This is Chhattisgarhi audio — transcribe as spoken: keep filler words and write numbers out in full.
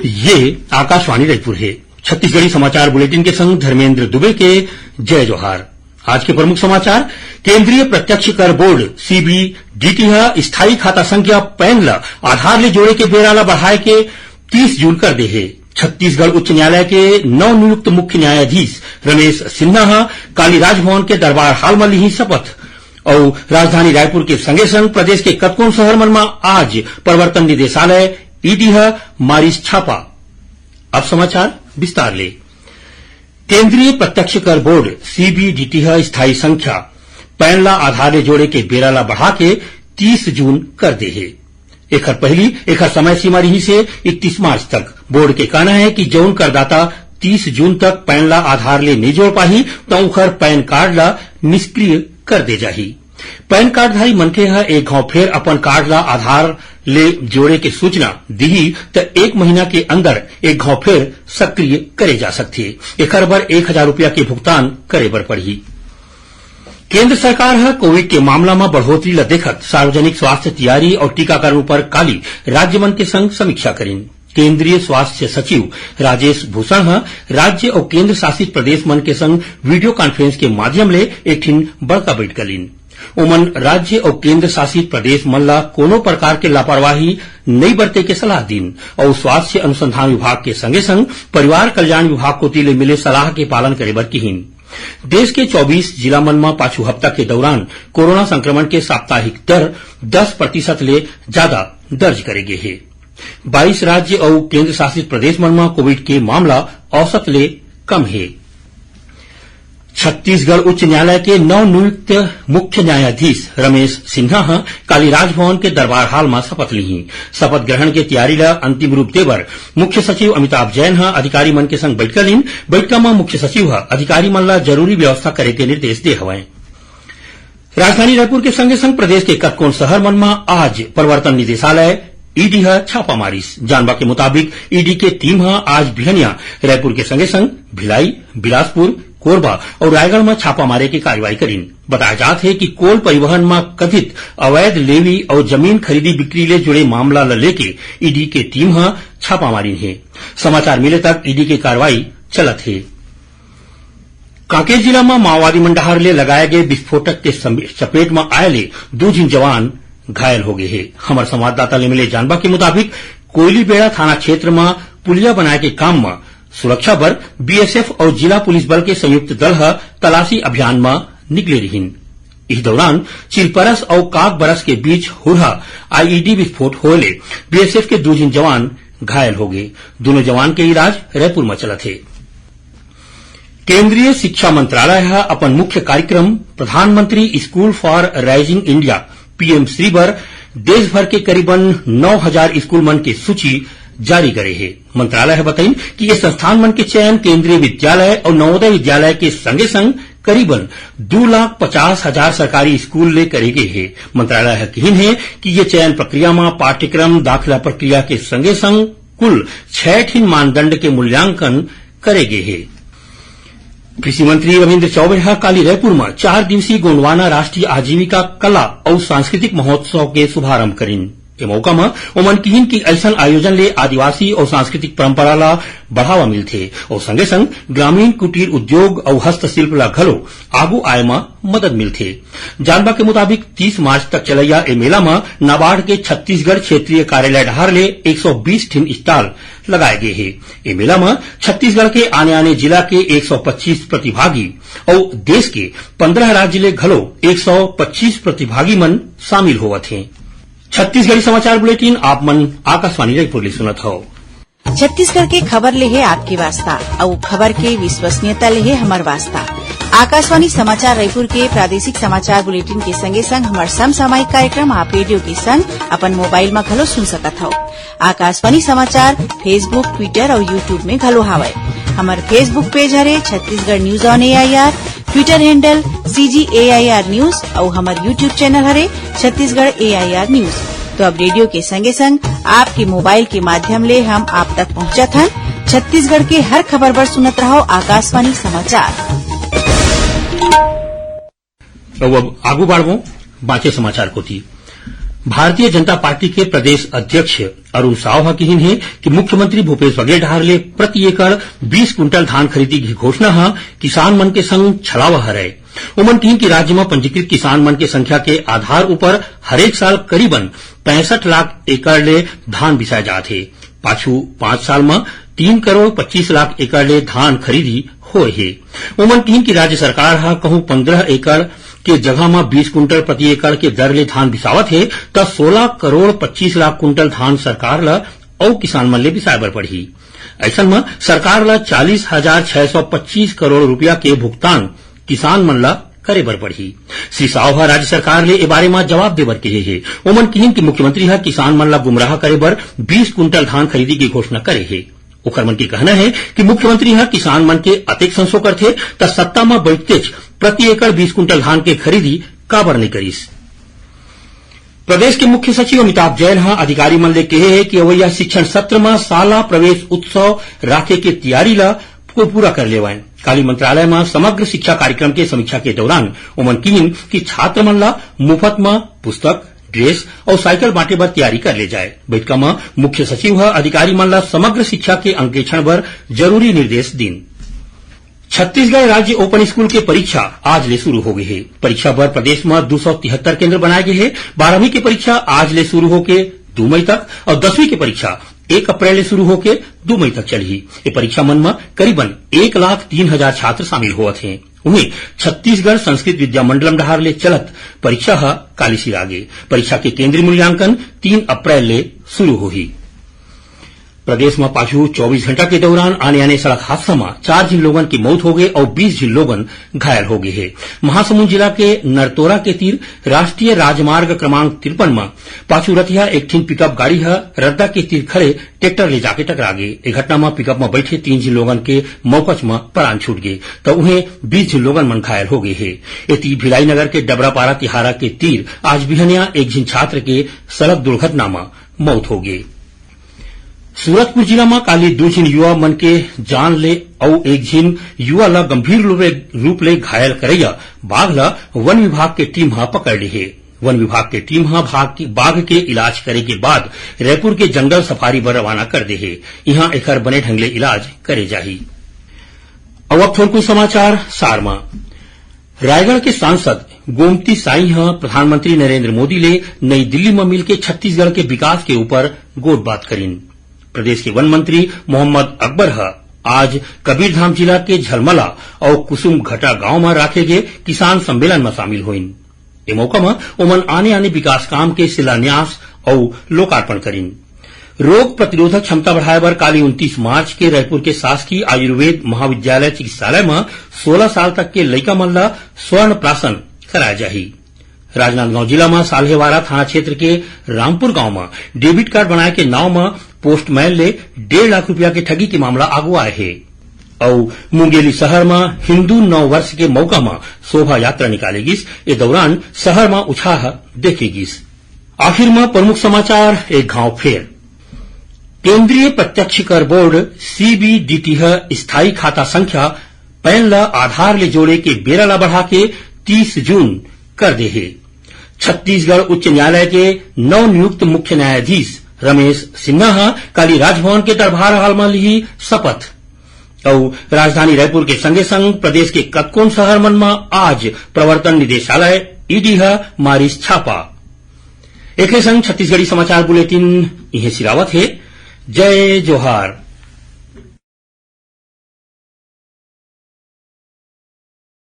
ये आकाशवाणी रायपुर हे। छत्तीसगढ़ी समाचार बुलेटिन के संग धर्मेंद्र दुबे के जय जोहार। आज के प्रमुख समाचार। केंद्रीय प्रत्यक्ष कर बोर्ड, सीबीडीटी ह स्थायी खाता संख्या पैन ल आधार ले जोड़े के बेरा ल बढ़ाए के तीस जून कर दे हे। छत्तीसगढ़ उच्च न्यायालय के नवनियुक्त मुख्य न्यायाधीश रमेश सिन्हा ह काली राजभवन के दरबार हाल म लिही शपथ। अउ राजधानी रायपुर के संगे संग प्रदेश के कतकोन शहर मन म आज प्रवर्तन निदेशालय, ईडी ह मारिस छापा। अब समाचार विस्तार ले। केंद्रीय प्रत्यक्ष कर बोर्ड, सीबीडीटी ह स्थायी संख्या पैन ला आधार ले जोड़े के बेरा ला बढ़ा के तीस जून कर दे हे। एखर पहिली एखर समय सीमा रिहिस हे इकतीस मार्च तक। बोर्ड के कहना हे कि जउन करदाता तीस जून तक पैन ला आधार ले नइ जोड़ पाही, त उखर पैन कार्ड ला निष्क्रिय कर दे जाही। पैन कार्डधारी मनखे ह एक घांव फेर अपन कार्ड ला आधार ले जोड़े के सूचना दिही, त एक महीना के अंदर एक घांव फेर सक्रिय करे जा सकथे। एखर बर एक हजार रुपया के भुगतान करे बर पड़ही। केंद्र सरकार ह कोविड के मामला म बढ़ोतरी ल देखत सार्वजनिक स्वास्थ्य तैयारी अउ टीकाकरण ऊपर काली राज्य मन के संग समीक्षा करिन। केंद्रीय स्वास्थ्य सचिव राजेश भूषण ह राज्य अउ केंद्र शासित प्रदेश मन के संग वीडियो कॉन्फ्रेंस के माध्यम ले एक ठिन बड़का बैठका लीन। ओमन राज्य अउ केंद्र शासित प्रदेश मन ला कोनो प्रकार के लापरवाही नइ बरते के सलाह दीन अउ स्वास्थ्य अनुसंधान विभाग के संगे संग परिवार कल्याण विभाग कोति ले मिले सलाह के पालन करे बर किहीन। देश के चौबीस जिला मन म पाछू हफ्ता के दौरान कोरोना संक्रमण के साप्ताहिक दर दस प्रतिशत ले जादा दर्ज करे गे हे। बाईस राज्य अउ केंद्र शासित प्रदेश मन म कोविड के मामला औसत ले कम हे। छत्तीसगढ़ उच्च न्यायालय के नवनियुक्त मुख्य न्यायाधीश रमेश सिन्हा ह काली राजभवन के दरबार हाल म शपथ लिही। शपथ ग्रहण के तैयारी ल अंतिम रूप दे बर मुख्य सचिव अमिताभ जैन ह अधिकारी मन के संग बैठका लीन। बैठका म मुख्य सचिव ह अधिकारी मन ल जरूरी व्यवस्था करे के निर्देश दे हवय। राजधानी रायपुर के संगे संग प्रदेश के कतकोन शहर मन म आज प्रवर्तन निदेशालय, ईडी ह छापा मारिस। जानबा के मुताबिक, ईडी के टीम ह आज बिहनिया रायपुर के संगे संग भिलाई, बिलासपुर, कोरबा अउ रायगढ़ म छापा मारे के कार्रवाई करिन। बताया जात हे कि कोल परिवहन म कथित अवैध लेवी अउ जमीन खरीदी बिक्री ले जुड़े मामला ल लेके ईडी के टीम ह छापा मारिन हे। समाचार मिले तक ईडी के कार्रवाई चलत हे। कांकेर जिला म माओवादी मन डहार ले लगाए गए विस्फोटक के सम-, चपेट म आए ले दू झिन जवान घायल हो गए हे। हमर संवाददाता ले मिले जानबा के मुताबिक, कोयलीबेड़ा थाना क्षेत्र म पुलिया बनाए के काम म सुरक्षा बर बीएसएफ अउ जिला पुलिस बल के संयुक्त दल ह तलाशी अभियान म निकले रिहिन। इही दौरान चिलपरस अउ काकबरस के बीच हुरहा आईईडी विस्फोट होए ले बीएसएफ के दू झिन जवान घायल हो गए। दोनों जवान के इलाज रायपुर म चलत हे। केंद्रीय शिक्षा मंत्रालय ह अपन मुख्य कार्यक्रम प्रधानमंत्री school for rising India, PM Shri बर देश भर के करीबन नौ हजार स्कूल मन के सूची जारी करे हे। मंत्रालय ह बताइन कि ये संस्थान मन के चयन केंद्रीय विद्यालय अउ नवोदय विद्यालय के संगे संग करीबन दू लाख पचास हजार सरकारी स्कूल ले करे गे हे। मंत्रालय ह किहिन हे कि ये चयन प्रक्रिया म पाठ्यक्रम, दाखिला प्रक्रिया के संगे संग कुल छह ठिन मानदंड के मूल्यांकन करे गे हे। कृषि मंत्री रविंद्र चौबे ह काली रायपुर म चार दिवसीय गोंडवाना राष्ट्रीय आजीविका कला अउ सांस्कृतिक महोत्सव के शुभारंभ करिन। ए मौका म ओमन किहिन कि अइसन आयोजन ले आदिवासी अउ सांस्कृतिक परंपरा ला बढ़ावा मिलथे अउ संगे संग ग्रामीण कुटीर उद्योग अउ हस्तशिल्प ला घलो आगू आए म मदद मिलथे। जानबा के मुताबिक, तीस मार्च तक चलैया ए मेला म नाबार्ड के छत्तीसगढ़ क्षेत्रीय कार्यालय डहार ले एक सौ बीस ठिन स्टॉल लगाए गे हे। ए मेला म छत्तीसगढ़ के आने-आने जिला के एक सौ पच्चीस प्रतिभागी अउ देश के पंद्रह राज्य ले घलो एक सौ पच्चीस प्रतिभागी मन शामिल होवत हें। छत्तीसगढ़ी समाचार बुलेटिन आप मन आकाशवाणी रायपुर ले सुनत हव। छत्तीसगढ़ के खबर ले हे आपके वास्ता, अउ खबर के विश्वसनीयता ले हे हमर वास्ता। आकाशवाणी समाचार रायपुर के प्रादेशिक समाचार बुलेटिन के संगे संग हमर समसामयिक कार्यक्रम आप रेडियो के संग अपन मोबाइल म घलो सुन सकत हव। आकाशवाणी समाचार Facebook, Twitter अउ YouTube में घलो हावय। हमर Facebook पेज हरे Chhattisgarh news on AIR, Twitter handle CG AIR news अउ हमर YouTube चैनल हरे छत्तीसगढ़ एआईआर न्यूज। तो अब रेडियो के संगे संग आपके मोबाइल के माध्यम ले हम आप तक पहुंचत हन। छत्तीसगढ़ के हर खबर बर सुनत रहव आकाशवाणी समाचार। अउ अब आगू बढ़बो बांचे समाचार कोति। भारतीय जनता पार्टी के प्रदेश अध्यक्ष अरुण साव ह किहिन हे कि मुख्यमंत्री भूपेश बघेल डहार ले प्रति एकड़ बीस कुंटल धान खरीदी के घोषणा ह किसान मन के संग छलावा हरय। उमन किहिन कि राज्य म पंजीकृत किसान मन के संख्या के आधार ऊपर हरेक साल करीबन पैंसठ लाख एकड़ ले धान बिसाए जात हे। पाछू पांच साल म तीन करोड़ पच्चीस लाख एकड़ ले धान खरीदी होए हे। उमन किहिन कि राज्य सरकार ह कहूं पंद्रह एकड़ के जगह म बीस कुंटल प्रति एकड़ के दर ले धान बिसावत हे, त सोला करोड़ पच्चीस लाख कुंटल धान सरकार ल अउ किसान मन ले बिसाए बर पड़ही। अइसन म सरकार ल चालीस हजार छह सौ पच्चीस करोड़ रुपया के भुगतान किसान मन ल करे बर पड़ही। श्री साव ह राज्य सरकार ले ए बारे म जवाब दे बर कहे हे। ओमन किहिन कि मुख्यमंत्री ह किसान मन ल गुमराह करे बर बीस कुंटल धान खरीदी के घोषणा करे हे। ओखर मन के कहना हे कि मुख्यमंत्री ह किसान मन के अतेक संसो करथे, त सत्ता म बइठतेच प्रति एकड़ बीस कुंटल धान के खरीदी काबर नइ करिस। प्रदेश के मुख्य सचिव अमिताभ जैन ह अधिकारी मन ले कहे हे कि अवइया शिक्षण सत्र म शाला प्रवेश उत्सव राखे के तैयारी ल पू-, पूरा कर लेवय। काली मंत्रालय म समग्र शिक्षा कार्यक्रम के समीक्षा के दौरान ओमन किहिन कि छात्र मन ल मुफत म पुस्तक, ड्रेस अउ साइकिल बांटे बर तैयारी कर ले जाए। बैठका म मुख्य सचिव ह अधिकारी मन ल समग्र शिक्षा के अंकेक्षण बर जरूरी निर्देश दीन। छत्तीसगढ़ राज्य ओपन स्कूल के परीक्षा आज ले शुरू हो गई हे। परीक्षा बर प्रदेश म दू सौ तिहत्तर केंद्र बनाए गए हे। बारहवीं के परीक्षा आज ले शुरू होके दू मई तक अउ दसवीं के परीक्षा एक अप्रैल ले शुरू होके दू मई तक चलही। ये परीक्षा मन म करीबन एक लाख तीन हजार छात्र शामिल होवत हे। उहें, छत्तीसगढ़ संस्कृत विद्या मंडलम डहार ले चलत परीक्षा ह काली सिरागे। परीक्षा के केंद्रीय मूल्यांकन तीन अप्रैल ले शुरू होही। प्रदेश म पाछू चौबीस घंटा के दौरान आने-आने सड़क हादसा म चार झिन लोगन के मौत होगे अउ बीस झिन लोगन घायल होगे हे। महासमुंद जिला के नरतोरा के तीर राष्ट्रीय राजमार्ग क्रमांक तिरपन म पाछू रतिहा एक ठिन पिकअप गाड़ी ह रद्दा के तीर खड़े ट्रैक्टर ले जाके टकरा गे। ए घटना म पिकअप म बैठे तीन झिन लोगन के मौकच म परान छूट गे, त उहें बीस झिन लोगन मन घायल होगे हे। एती भिलाई नगर के डबरापारा तिहारा के तीर आज बिहनिया एक झिन छात्र के सड़क दुर्घटना म मौत होगे। सूरजपुर जिला म काली दू झिन युवा मन के जान ले अउ एक झिन युवा ल गंभीर रूप ले, रूप ले घायल करइया बाघ ल वन विभाग के टीम ह पकड़ ले हे। वन विभाग के टीम ह भाग की, बाघ के इलाज करे के बाद रायपुर के जंगल सफारी बर रवाना कर दे हे। इहां एकर बने ढंग ले इलाज करे जाही। अउ अब थोरकुन समाचार सार म। रायगढ़ के सांसद गोमती साई ह प्रधानमंत्री नरेंद्र मोदी ले नई दिल्ली म मिलके छत्तीसगढ़ के विकास के ऊपर गोठबात करिन। प्रदेश के वन मंत्री मोहम्मद अकबर ह आज कबीरधाम जिला के झलमला अउ कुसुम घटा गांव म राखे गे किसान सम्मेलन म शामिल होइन। ए मौका म ओमन आने-आने विकास काम के शिलान्यास अउ लोकार्पण करिन। रोग प्रतिरोधक क्षमता बढ़ाए बर काली उनतीस मार्च के रायपुर के शासकीय आयुर्वेद महाविद्यालय चिकित्सालय म सोलह साल तक के लइका मन ल स्वर्ण प्राशन कराए जाही। राजनांदगांव जिला म साल्हेवारा थाना क्षेत्र के रामपुर गांव म डेबिट कार्ड बनाए के नाव म पोस्टमैन ले डेढ़ लाख रुपया के ठगी के मामला आगू आए हे। अउ मुंगेली शहर म हिंदू नव वर्ष के मौका म शोभा यात्रा निकाले गिस। ए दौरान शहर म उछाह देखे गिस। आखिर म प्रमुख समाचार एक घाव फेर। केंद्रीय प्रत्यक्ष कर बोर्ड, सीबीडीटी, ह स्थायी खाता संख्या पैन ल आधार ले जोड़े के बेरा ल बढ़ा के तीस जून कर दे हे। छत्तीसगढ़ उच्च न्यायालय के नवनियुक्त मुख्य न्यायाधीश रमेश सिन्हा ह काली राजभवन के दरबार हाल म लिही शपथ। अउ राजधानी रायपुर के संगे संग प्रदेश के कतकोन शहर मन म आज प्रवर्तन निदेशालय, ईडी, ह मारिस छापा। एखरे संग छत्तीसगढ़ी समाचार बुलेटिन इहें सिरावत हे। जय जोहार।